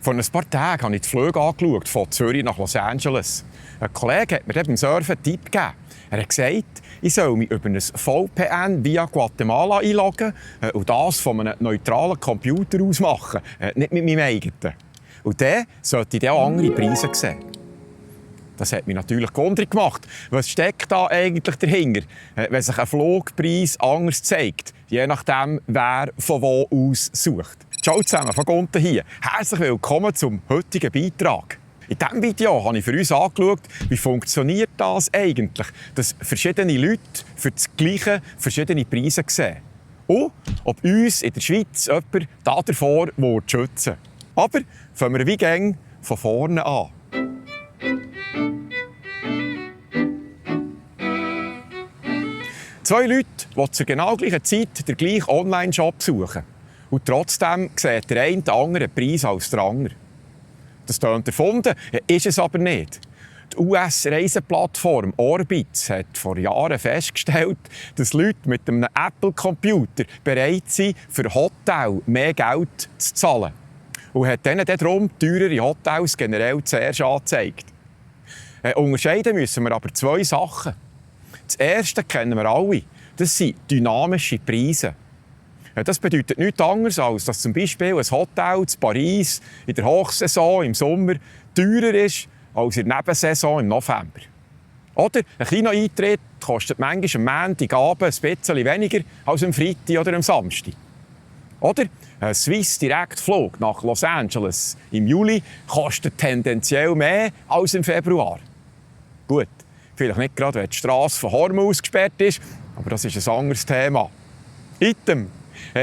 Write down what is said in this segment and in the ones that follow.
Vor ein paar Tagen habe ich die Flüge angeschaut, von Zürich nach Los Angeles. Ein Kollege hat mir beim Surfen einen Tipp gegeben. Er hat gesagt, ich soll mich über ein VPN via Guatemala einloggen und das von einem neutralen Computer aus machen, nicht mit meinem eigenen. Und dann sollte ich auch andere Preise sehen. Das hat mich natürlich gewundert gemacht. Was steckt da eigentlich dahinter, wenn sich ein Flugpreis anders zeigt, je nachdem, wer von wo aus sucht? Ciao zusammen, von Gunter hier. Herzlich willkommen zum heutigen Beitrag. In diesem Video habe ich für uns angeschaut, wie funktioniert das eigentlich, dass verschiedene Leute für das Gleiche verschiedene Preise sehen. Und ob uns in der Schweiz jemand davor schützen will. Aber fangen wir wie gäng von vorne an. Zwei Leute, die zur genau gleichen Zeit den gleichen Online-Shop suchen. Und trotzdem sieht der eine den anderen Preis als der andere. Das klingt erfunden, ist es aber nicht. Die US-Reiseplattform Orbitz hat vor Jahren festgestellt, dass Leute mit einem Apple-Computer bereit sind, für Hotel mehr Geld zu zahlen. Und hat ihnen darum teurere Hotels generell zuerst angezeigt. Unterscheiden müssen wir aber zwei Sachen. Das erste kennen wir alle. Das sind dynamische Preise. Das bedeutet nichts anderes, als dass zum Beispiel ein Hotel in Paris in der Hochsaison im Sommer teurer ist als in der Nebensaison im November. Oder ein kleiner Eintritt kostet manchmal am Montagabend ein bisschen weniger als am Freitag oder am Samstag. Oder ein Swiss-Direktflug nach Los Angeles im Juli kostet tendenziell mehr als im Februar. Gut, vielleicht nicht gerade, wenn die Strasse von Hormuz gesperrt ist, aber das ist ein anderes Thema. Item.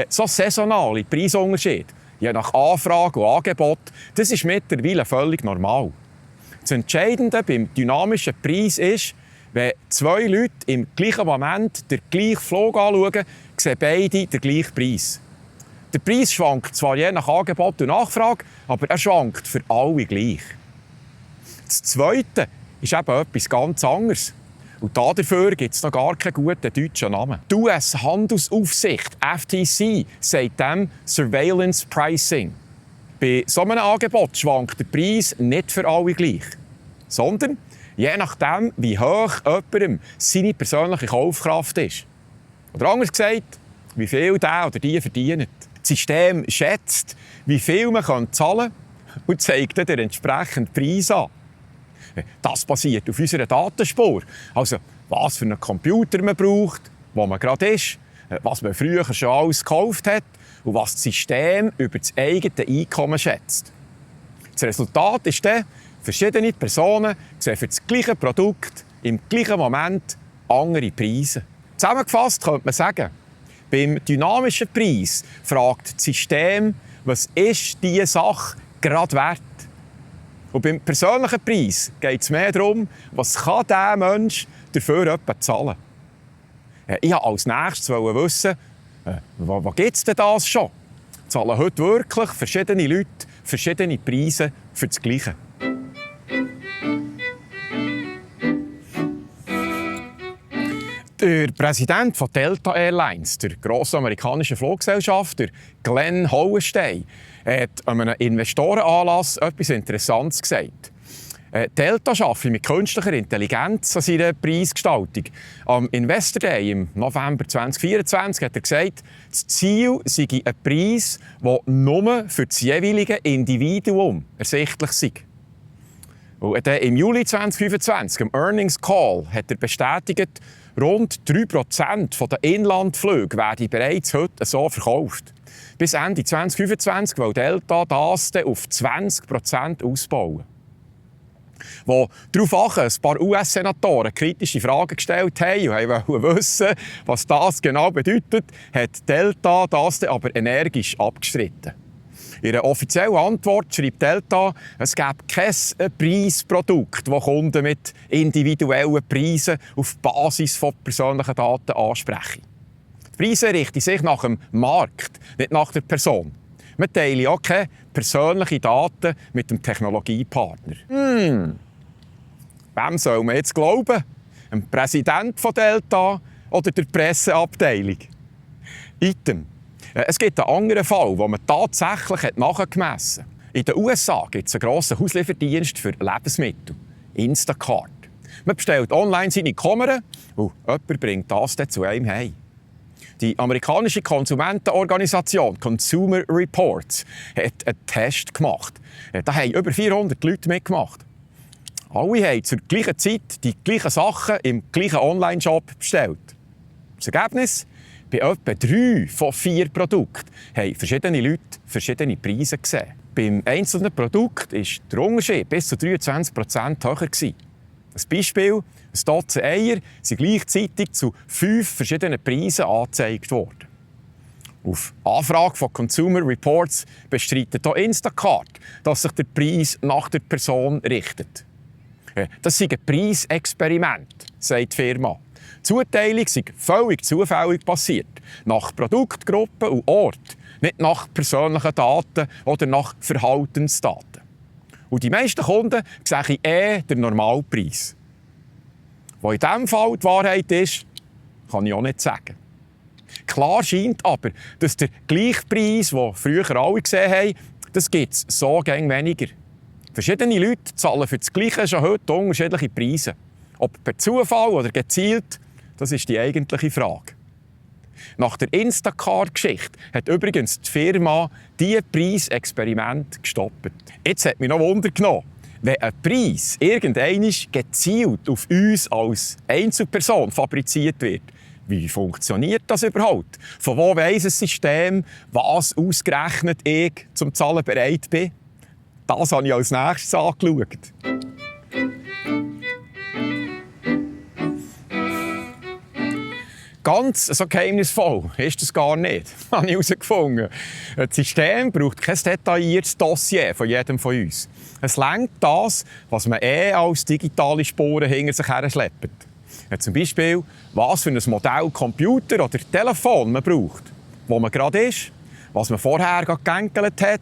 So saisonale Preisunterschiede, je nach Anfrage und Angebot, das ist mittlerweile völlig normal. Das Entscheidende beim dynamischen Preis ist, wenn zwei Leute im gleichen Moment den gleichen Flug anschauen, sehen beide den gleichen Preis. Der Preis schwankt zwar je nach Angebot und Nachfrage, aber er schwankt für alle gleich. Das Zweite ist eben etwas ganz anderes. Und dafür gibt es noch gar keinen guten deutschen Namen. Die US-Handelsaufsicht, FTC, sagt dem Surveillance Pricing. Bei so einem Angebot schwankt der Preis nicht für alle gleich, sondern je nachdem, wie hoch jemandem seine persönliche Kaufkraft ist. Oder anders gesagt, wie viel der oder die verdient. Das System schätzt, wie viel man zahlen kann und zeigt dann den entsprechenden Preis an. Das basiert auf unserer Datenspur. Also, was für einen Computer man braucht, wo man gerade ist, was man früher schon alles gekauft hat und was das System über das eigene Einkommen schätzt. Das Resultat ist dann, verschiedene Personen sehen für das gleiche Produkt im gleichen Moment andere Preise. Zusammengefasst könnte man sagen, beim dynamischen Preis fragt das System, was ist diese Sache gerade wert? Und beim persönlichen Preis geht es mehr darum, was kann dieser Mensch dafür etwa zahlen. Ich wollte als nächstes wissen, wo gibt es denn das schon? Zahlen heute wirklich verschiedene Leute verschiedene Preise für das Gleiche? Der Präsident von Delta Airlines, der grossen amerikanischen Fluggesellschaft, der Glenn Hauenstein, hat an einem Investorenanlass etwas Interessantes gesagt. Delta arbeitet mit künstlicher Intelligenz an seiner Preisgestaltung. Am Investor Day im November 2024 hat er gesagt, das Ziel sei ein Preis, der nur für das jeweilige Individuum ersichtlich sei. Und im Juli 2025, im Earnings Call, hat er bestätigt, rund 3% der Inlandflüge werden bereits heute so verkauft. Bis Ende 2025 will Delta das auf 20% ausbauen. Wo daraufhin ein paar US-Senatoren kritische Fragen gestellt haben und wollten wissen, was das genau bedeutet, hat Delta das aber energisch abgestritten. In einer offiziellen Antwort schreibt Delta, es gäbe kein Preisprodukt, das Kunden mit individuellen Preisen auf Basis von persönlichen Daten ansprechen. Die Preise richten sich nach dem Markt, nicht nach der Person. Wir teilen auch keine persönlichen Daten mit dem Technologiepartner. Wem soll man jetzt glauben? Dem Präsident von Delta oder der Presseabteilung? Item. Es gibt einen anderen Fall, wo man tatsächlich nachgemessen hat. In den USA gibt es einen grossen Hauslieferdienst für Lebensmittel, Instacart. Man bestellt online seine Kommern und jemand bringt das dann zu einem heim. Die amerikanische Konsumentenorganisation Consumer Reports hat einen Test gemacht. Da haben über 400 Leute mitgemacht. Alle haben zur gleichen Zeit die gleichen Sachen im gleichen Online-Shop bestellt. Das Ergebnis? Bei etwa 3 von 4 Produkten haben verschiedene Leute verschiedene Preise gesehen. Beim einzelnen Produkt war der Unterschied bis zu 23% höher. Ein Beispiel: ein Dutzend Eier sind gleichzeitig zu 5 verschiedenen Preisen angezeigt worden. Auf Anfrage von Consumer Reports bestreitet auch Instacart, dass sich der Preis nach der Person richtet. Das ist ein Preisexperiment, sagt die Firma. Die Zuteilung sei völlig zufällig passiert, nach Produktgruppe und Ort, nicht nach persönlichen Daten oder nach Verhaltensdaten. Und die meisten Kunden sehen den Normalpreis. Wo in diesem Fall die Wahrheit ist, kann ich auch nicht sagen. Klar scheint aber, dass der Gleichpreis, den früher alle gesehen haben, das gibt es so gäng weniger. Verschiedene Leute zahlen für das Gleiche schon heute unterschiedliche Preise. Ob per Zufall oder gezielt, das ist die eigentliche Frage. Nach der Instacart-Geschichte hat übrigens die Firma diese Preisexperiment gestoppt. Jetzt hat mich noch Wunder genommen, wenn ein Preis irgendeinmal gezielt auf uns als Einzelperson fabriziert wird. Wie funktioniert das überhaupt? Von wo weiss ein System, was ausgerechnet ich zum Zahlen bereit bin? Das habe ich als nächstes angeschaut. Ganz so geheimnisvoll ist das gar nicht, habe ich herausgefunden. Das System braucht kein detailliertes Dossier von jedem von uns. Es reicht das, was man als digitale Spuren hinter sich her schleppt. Zum Beispiel, was für ein Modell Computer oder Telefon man braucht, wo man gerade ist, was man vorher gegängelt hat,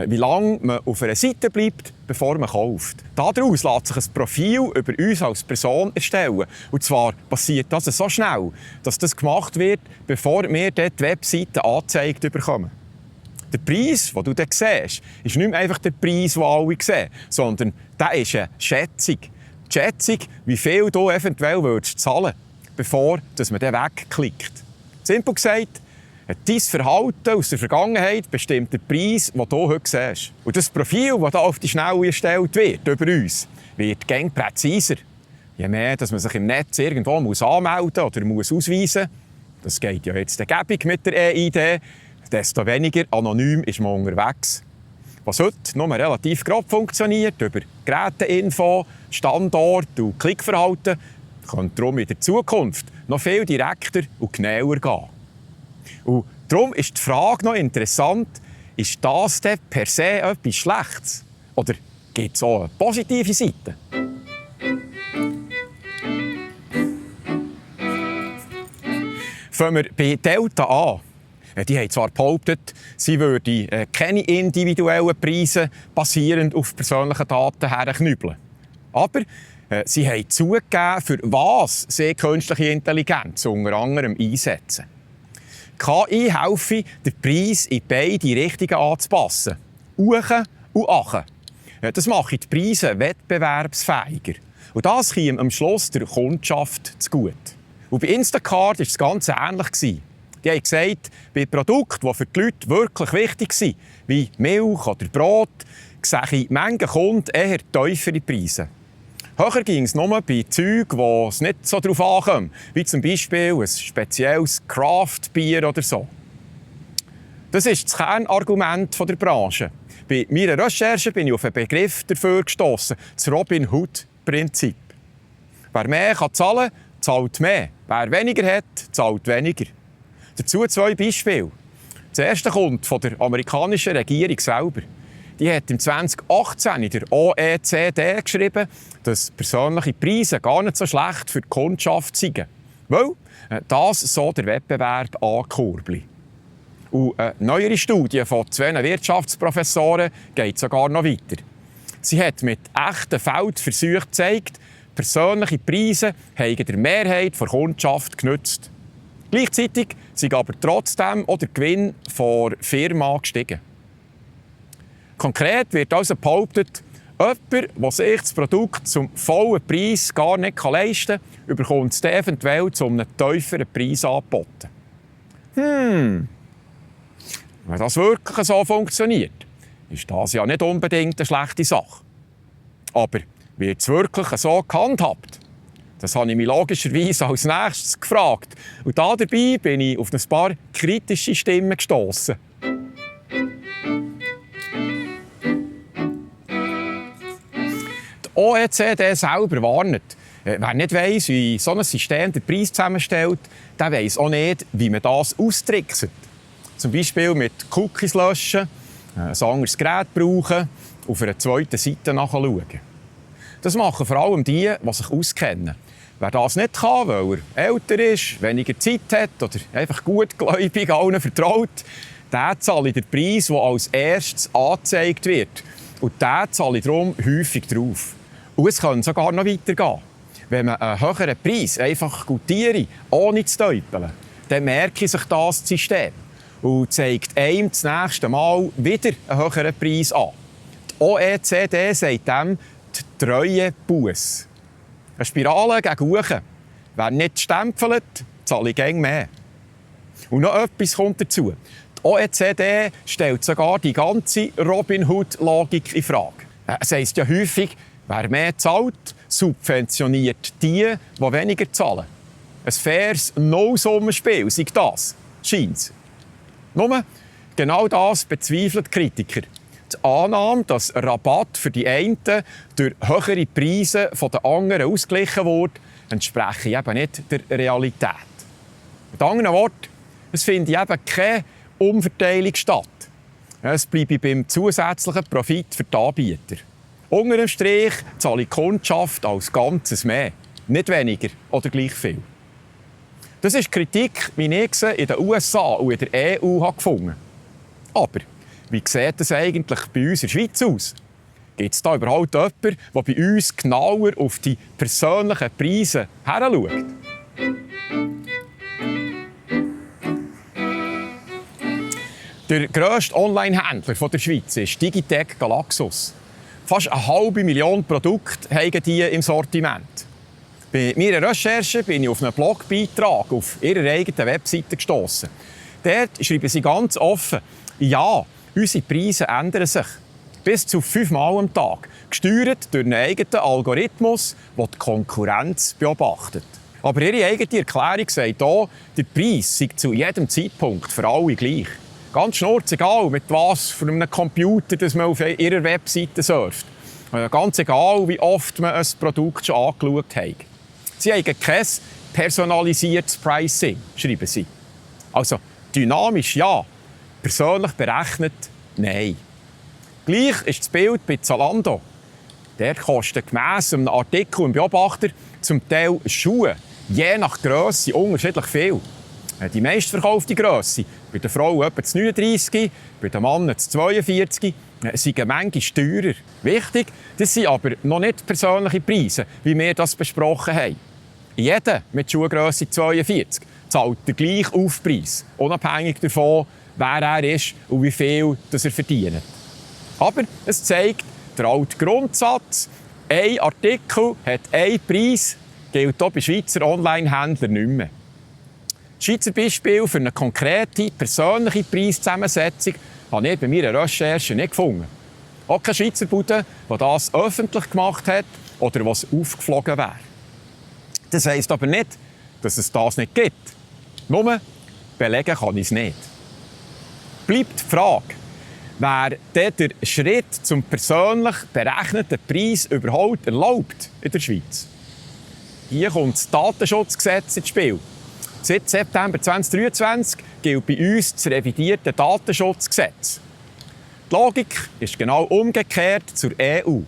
wie lange man auf einer Seite bleibt, bevor man kauft. Daraus lässt sich ein Profil über uns als Person erstellen. Und zwar passiert das so schnell, dass das gemacht wird, bevor wir dort die Webseite angezeigt bekommen. Der Preis, den du dort siehst, ist nicht mehr einfach der Preis, den alle sehen, sondern der ist eine Schätzung. Die Schätzung, wie viel du eventuell zahlen würdest, bevor man den wegklickt. Simpel gesagt, dein Verhalten aus der Vergangenheit bestimmt den Preis, den du heute siehst. Und das Profil, das hier auf die Schnelle erstellt wird, über uns, wird gäng präziser. Je mehr dass man sich im Netz irgendwo anmelden oder ausweisen muss, das geht ja jetzt gäbig mit der EID, desto weniger anonym ist man unterwegs. Was heute nur relativ grob funktioniert, über Geräteinfo, Standort und Klickverhalten, könnte darum in der Zukunft noch viel direkter und genauer gehen. Und darum ist die Frage noch interessant, ist das denn per se etwas Schlechtes? Oder gibt es auch eine positive Seite? Fangen wir bei Delta an. Die haben zwar behauptet, sie würden keine individuellen Preise basierend auf persönlichen Daten herknüppeln. Aber sie haben zugegeben, für was sie künstliche Intelligenz unter anderem einsetzen. KI helfe, den Preis in beide Richtungen anzupassen. Uchen und achen. Das macht die Preise wettbewerbsfähiger. Und das käme am Schluss der Kundschaft zugute. Und bei Instacart war das Ganze ähnlich. Die haben gesagt, bei Produkten, die für die Leute wirklich wichtig sind, wie Milch oder Brot, sehe manche Kunden eher tiefere Preise. Höher ging es nur bei Zeugen, wo es nicht so darauf ankommt, wie zum Beispiel ein spezielles Craft-Bier oder so. Das ist das Kernargument der Branche. Bei meiner Recherche bin ich auf einen Begriff dafür gestossen, das Robin Hood-Prinzip. Wer mehr kann zahlen, zahlt mehr. Wer weniger hat, zahlt weniger. Dazu 2 Beispiele. Das erste kommt von der amerikanischen Regierung selber. Die hat im 2018 in der OECD geschrieben, dass persönliche Preise gar nicht so schlecht für die Kundschaft seien. Weil das so der Wettbewerb ankurbelt. Und eine neuere Studie von 2 Wirtschaftsprofessoren geht sogar noch weiter. Sie hat mit echten Feldversuchen gezeigt, persönliche Preise haben der Mehrheit der Kundschaft genützt. Gleichzeitig ist aber trotzdem auch der Gewinn der Firma gestiegen. Konkret wird also behauptet, jemand, der sich das Produkt zum vollen Preis gar nicht leisten kann, bekommt es dann eventuell zu einem tieferen Preis angeboten. Wenn das wirklich so funktioniert, ist das ja nicht unbedingt eine schlechte Sache. Aber wird es wirklich so gehandhabt? Das habe ich mich logischerweise als nächstes gefragt. Und dabei bin ich auf ein paar kritische Stimmen gestossen. Die OECD selber warnt. Wer nicht weiss, wie so ein System den Preis zusammenstellt, der weiss auch nicht, wie man das austrickst. Zum Beispiel mit Cookies löschen, ein anderes Gerät brauchen, auf einer zweiten Seite nachschauen. Das machen vor allem die sich auskennen. Wer das nicht kann, weil er älter ist, weniger Zeit hat oder einfach gutgläubig allen vertraut, der zahle den Preis, der als erstes angezeigt wird. Und der zahle ich darum häufig drauf. Und es kann sogar noch weitergehen. Wenn man einen höheren Preis einfach gutiere, ohne zu täubeln, dann merke sich das System und zeigt einem das nächste Mal wieder einen höheren Preis an. Die OECD sagt dem die Treuebusse. Eine Spirale gegen oben. Wer nicht stempelt, zahle ich gegen mehr. Und noch etwas kommt dazu. Die OECD stellt sogar die ganze Robin Hood-Logik in Frage. Es heisst ja häufig, wer mehr zahlt, subventioniert die weniger zahlen. Ein faires Nullsummenspiel, sei das, scheint's. Nur, genau das bezweifeln die Kritiker. Die Annahme, dass Rabatt für die einen durch höhere Preise von den anderen ausgeglichen wird, entspreche eben nicht der Realität. Mit anderen Worten, es findet eben keine Umverteilung statt. Es bleibe beim zusätzlichen Profit für die Anbieter. Unter dem Strich zahle die Kundschaft als Ganzes mehr, nicht weniger oder gleich viel. Das ist Kritik, wie ich sie in den USA und in der EU gefunden habe. Aber wie sieht es eigentlich bei uns in der Schweiz aus? Gibt es da überhaupt jemanden, der bei uns genauer auf die persönlichen Preise heranschaut? Der grösste Online-Händler der Schweiz ist Digitec Galaxus. Fast 500.000 Produkte haben die im Sortiment. Bei meiner Recherche bin ich auf einen Blogbeitrag auf ihrer eigenen Webseite gestossen. Dort schreiben sie ganz offen, ja, unsere Preise ändern sich. Bis zu 5-mal am Tag. Gesteuert durch einen eigenen Algorithmus, der die Konkurrenz beobachtet. Aber ihre eigene Erklärung sagt auch, der Preis sei zu jedem Zeitpunkt für alle gleich. Ganz schnurzegal, mit was für einem Computer das man auf ihrer Webseite surft. Ganz egal, wie oft man ein Produkt schon angeschaut hat. Sie haben kein personalisiertes Pricing, schreiben sie. Also dynamisch ja, persönlich berechnet nein. Gleich ist das Bild bei Zalando. Der kostet gemäss einem Artikel im Beobachter zum Teil Schuhe, je nach Grösse, unterschiedlich viel. Die meistverkaufte Grösse, bei den Frauen etwa 39, bei den Männern 42, sind manchmal teurer. Wichtig, das sind aber noch nicht persönliche Preise, wie wir das besprochen haben. Jeder mit Schuhgrösse 42 zahlt den gleichen Aufpreis, unabhängig davon, wer er ist und wie viel er verdient. Aber es zeigt, der alte Grundsatz, ein Artikel hat einen Preis, gilt auch bei Schweizer Online-Händlern nicht mehr. Das Schweizer Beispiel für eine konkrete, persönliche Preiszusammensetzung habe ich bei meiner Recherche nicht gefunden. Auch kein Schweizer Bude, der das öffentlich gemacht hat oder was aufgeflogen wäre. Das heisst aber nicht, dass es das nicht gibt. Nur belegen kann ich es nicht. Bleibt die Frage, wer der Schritt zum persönlich berechneten Preis überhaupt erlaubt in der Schweiz? Hier kommt das Datenschutzgesetz ins Spiel. Seit September 2023 gilt bei uns das revidierte Datenschutzgesetz. Die Logik ist genau umgekehrt zur EU.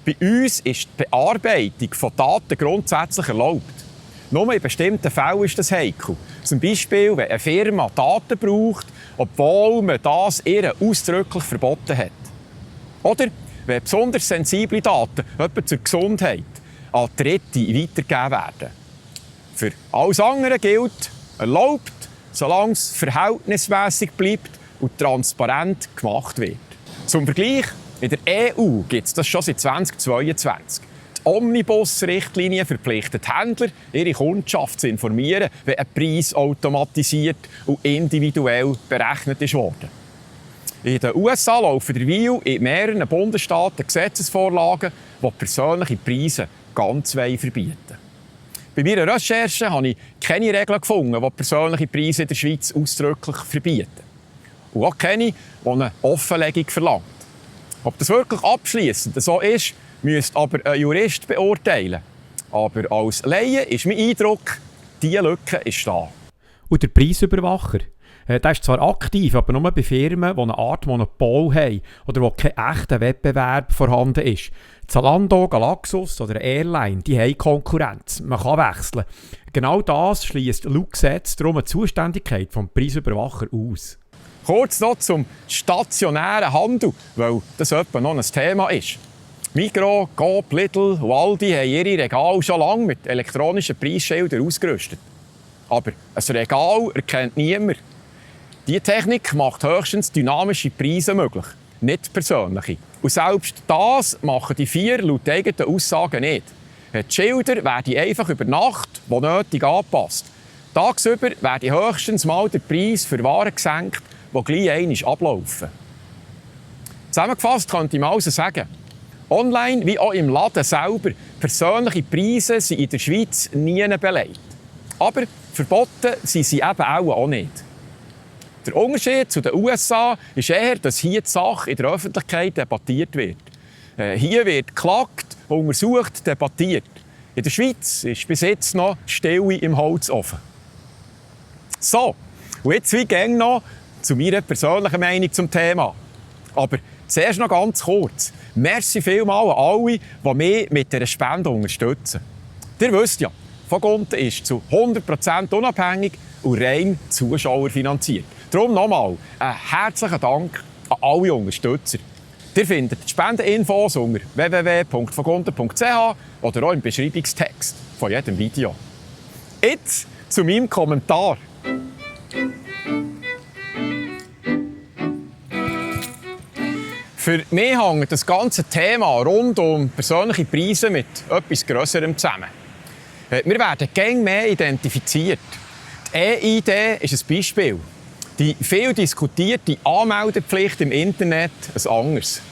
Bei uns ist die Bearbeitung von Daten grundsätzlich erlaubt. Nur in bestimmten Fällen ist das heikel. Zum Beispiel, wenn eine Firma Daten braucht, obwohl man das ihr ausdrücklich verboten hat. Oder wenn besonders sensible Daten, etwa zur Gesundheit, an Dritte weitergegeben werden. Für alles andere gilt, erlaubt, solange es verhältnismäßig bleibt und transparent gemacht wird. Zum Vergleich, in der EU gibt es das schon seit 2022. Die Omnibus-Richtlinie verpflichtet Händler, ihre Kundschaft zu informieren, wenn ein Preis automatisiert und individuell berechnet ist worden. In den USA laufen derweil in mehreren Bundesstaaten Gesetzesvorlagen, die persönliche Preise ganz verbieten. Bei meiner Recherche habe ich keine Regeln gefunden, die persönliche Preise in der Schweiz ausdrücklich verbieten. Und auch keine, die eine Offenlegung verlangt. Ob das wirklich abschliessend so ist, müsste aber ein Jurist beurteilen. Aber als Laie ist mein Eindruck, diese Lücke ist da. Und der Preisüberwacher? Der ist zwar aktiv, aber nur bei Firmen, die eine Art Monopol haben oder wo kein echter Wettbewerb vorhanden ist. Zalando, Galaxus oder eine Airline, die haben Konkurrenz. Man kann wechseln. Genau das schliesst laut Gesetz darum eine Zuständigkeit des Preisüberwachers aus. Kurz noch zum stationären Handel, weil das etwa noch ein Thema ist. Migros, Coop, Lidl und Aldi haben ihre Regale schon lange mit elektronischen Preisschildern ausgerüstet. Aber ein Regal erkennt niemand. Diese Technik macht höchstens dynamische Preise möglich, nicht persönliche. Und selbst das machen die 4 laut eigenen Aussagen nicht. Die Schilder werden einfach über Nacht, wo nötig, angepasst. Tagsüber werde höchstens mal der Preis für Waren gesenkt, die gleich einmal ablaufen. Zusammengefasst könnte man also sagen, online wie auch im Laden selber, persönliche Preise sind in der Schweiz nie belegt. Aber verboten sind sie eben auch nicht. Der Unterschied zu den USA ist eher, dass hier die Sache in der Öffentlichkeit debattiert wird. Hier wird geklagt, untersucht, debattiert. In der Schweiz ist bis jetzt noch Stille im Holzofen. So, und jetzt wie gäng noch zu meiner persönlichen Meinung zum Thema. Aber zuerst noch ganz kurz. Merci vielmals an alle, die mich mit dieser Spende unterstützen. Ihr wisst ja, Vogunten ist zu 100% unabhängig und rein zuschauerfinanziert. Darum nochmal einen herzlichen Dank an alle Unterstützer. Ihr findet die Spendeninfos unter www.vogunten.ch oder auch im Beschreibungstext von jedem Video. Jetzt zu meinem Kommentar. Für mich hängt das ganze Thema rund um persönliche Preise mit etwas Grösserem zusammen. Wir werden gäng mehr identifiziert. Die E-ID ist ein Beispiel. Die viel diskutierte Anmeldepflicht im Internet ein anderes.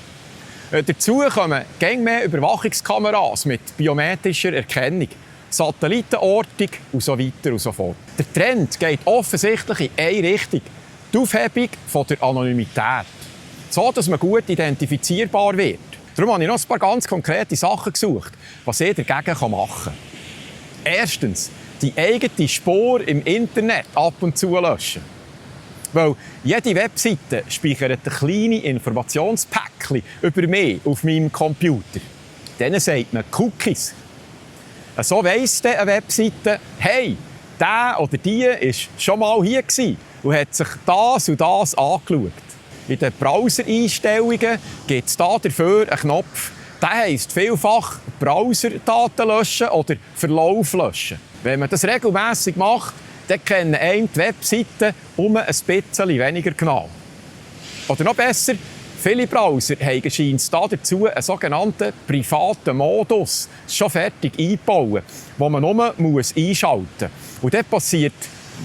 Dazu kommen gäng mehr Überwachungskameras mit biometrischer Erkennung, Satellitenortung und so weiter und so fort. Der Trend geht offensichtlich in eine Richtung: die Aufhebung von der Anonymität. So, dass man gut identifizierbar wird. Darum habe ich noch ein paar ganz konkrete Sachen gesucht, was ich dagegen machen kann. Erstens, die eigene Spur im Internet ab und zu löschen. Weil jede Webseite speichert ein kleines Informationspäckchen über mich auf meinem Computer. Denen sagt man Cookies. So weiss eine Webseite, hey, der oder die war schon mal hier und hat sich das und das angeschaut. In den Browser-Einstellungen gibt es dafür einen Knopf, der heisst vielfach Browserdaten löschen oder Verlauf löschen. Wenn man das regelmässig macht, dann kennen einem die Webseiten ein bisschen weniger genau. Oder noch besser, viele Browser haben scheinbar dazu einen sogenannten privaten Modus schon fertig eingebaut, den man nur einschalten muss. Und dann passiert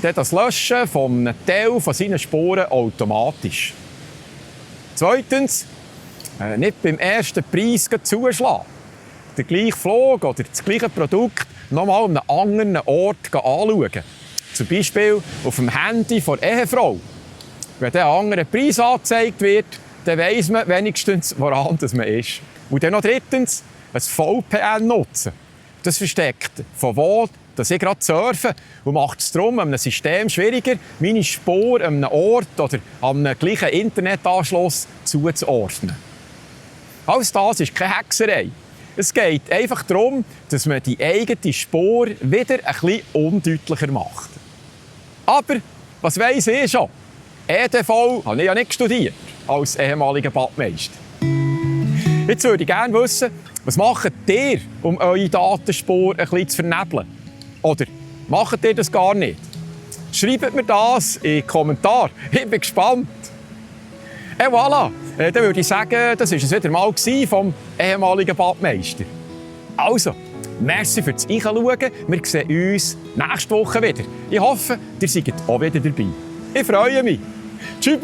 das Löschen von einem Teil von seinen Spuren automatisch. Zweitens, nicht beim ersten Preis zuschlagen. Den gleichen Flug oder das gleiche Produkt nochmal an einem anderen Ort anschauen. Zum Beispiel auf dem Handy der Ehefrau. Wenn dann ein anderer Preis angezeigt wird, dann weiss man wenigstens, woran man ist. Und dann noch drittens, ein VPN nutzen. Das versteckt, von wo dass ich gerade surfe und macht es darum einem System schwieriger, meine Spur an einem Ort oder an einem gleichen Internetanschluss zuzuordnen. Alles das ist keine Hexerei. Es geht einfach darum, dass man die eigene Spur wieder ein bisschen undeutlicher macht. Aber, was weiss ich schon? EDV habe ich ja nicht studiert, als ehemaliger Badmeister. Jetzt würde ich gerne wissen, was macht ihr, um eure Datenspur ein bisschen zu vernebeln? Oder macht ihr das gar nicht? Schreibt mir das in die Kommentare. Ich bin gespannt. Et voilà! Dann würde ich sagen, das war es wieder mal vom ehemaligen Badmeister. Also, merci fürs Einschauen. Wir sehen uns nächste Woche wieder. Ich hoffe, ihr seid auch wieder dabei. Ich freue mich. Tschüss!